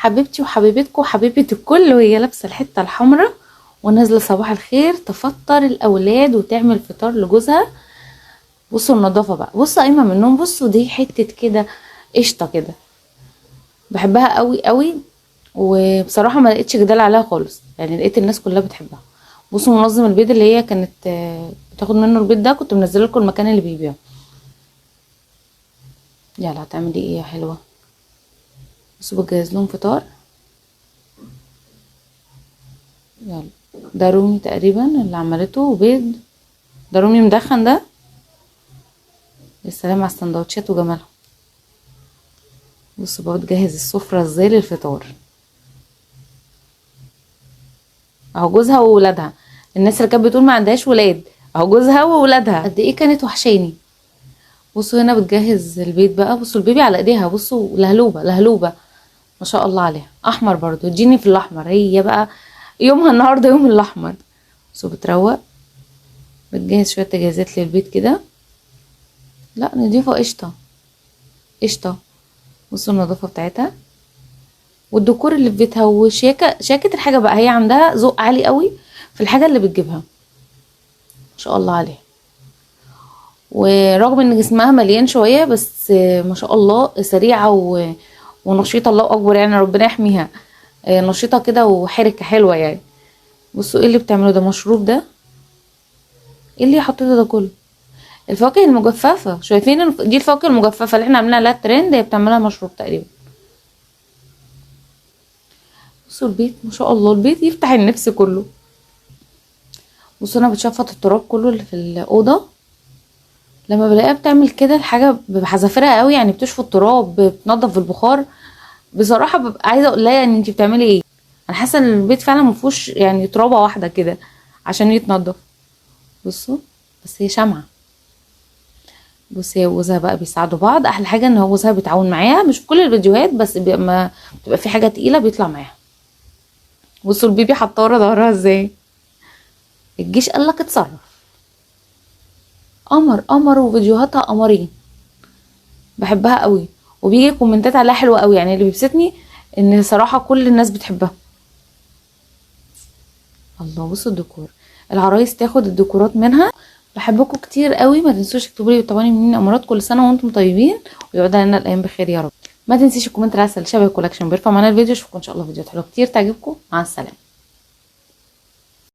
حبيبتي وحبيبتكم وحبيبه الكل، وهي لابسه الحتة الحمراء ونازلة صباح الخير تفطر الاولاد وتعمل فطار لجوزها. بصوا النظافة بقى، بصوا قايمة من النوم، بصوا دي حتة كده قشطه كده، بحبها قوي قوي. وبصراحة ما لقيتش جدال عليها خالص، يعني لقيت الناس كلها بتحبها. بصوا منظم البيض اللي هي كانت بتاخد منه البيض ده، كنت منزله لكم المكان اللي بيبيعه. يلا هتعملي ايه يا حلوة؟ بصوا بتجهز لهم فطار. يلا ده رومي تقريبا اللي عملته، وبيض ده رومي مدخن ده. يا سلام على السندوتشات وجمالها. بصوا بقى بتجهز السفرة ازاي للفطار. اهو جوزها وولادها، الناس اللي كانت بتقول ما عندهاش ولاد، اهو جوزها وولادها قد ايه كانت وحشاني. بصوا هنا بتجهز البيت بقى، بصوا البيبي على ايديها، بصوا لهلوبه لهلوبه ما شاء الله عليها. احمر برضو، اديني في الاحمر، هي بقى يومها النهارده يوم الاحمر. بصوا بتروق، بتجهز شوية تجهيزات للبيت كده. لا نضيفه قشطه قشطه. بصوا النظافة بتاعتها والديكور اللي في بيتها وشياكه، شياكه الحاجة بقى، هي عندها ذوق عالي قوي في الحاجة اللي بتجيبها ما شاء الله عليها. ورغم ان جسمها مليان شوية بس ما شاء الله سريعة ونشيطه، الله اكبر يعني، ربنا يحميها. نشيطه كده وحركه حلوة يعني. بصوا ايه اللي بتعمله ده، مشروب ده ايه اللي حطيته ده كله؟ الفواكه المجففه، شايفين دي الفواكه المجففه اللي احنا عاملينها لها ترند، هي بتعملها مشروب تقريبا. بصوا البيت ما شاء الله، البيت يفتح النفس كله. بصوا انا بتشفط التراب كله اللي في الاوضة، لما بلاقيها بتعمل كده الحاجة بحذافيرها قوي يعني، بتشفط تراب، بتنضف البخار. بصراحة ببقى عايزه اقول لها يعني انتي بتعملي ايه، انا حاسه ان البيت فعلا ما فيهوش يعني ترابه واحدة كده عشان يتنضف. بصوا بس هي شمعة. بصي هي وجوزها بقى بيساعدوا بعض، احلى حاجة ان هو جوزها بيتعاون معاها، مش في كل الفيديوهات بس ما بتبقى في حاجة تقيلة بيطلع معاها. بصوا البيبي حاطه ورا ظهرها ازاي، الجيش قال لك اتصرف. قمر قمر، وفيديوهاتها قمرين، بحبها قوي، وبيجي كومنتات عليها حلوة قوي. يعني اللي بيبسطني ان صراحة كل الناس بتحبها. الله بصوا الديكور، العرايس تاخد الديكورات منها. بحبكم كتير قوي، ما تنسوش تكتبوا لي وتابعوني منين امارات. كل سنة وانتم طيبين، ويعود علينا الايام بخير يا رب. ما تنسيش ال comment العسل شبه collection بيرفع معانا الفيديو. اشوفكم ان شاء الله فيديوهات حلوة كتير تعجبكم. مع السلامة.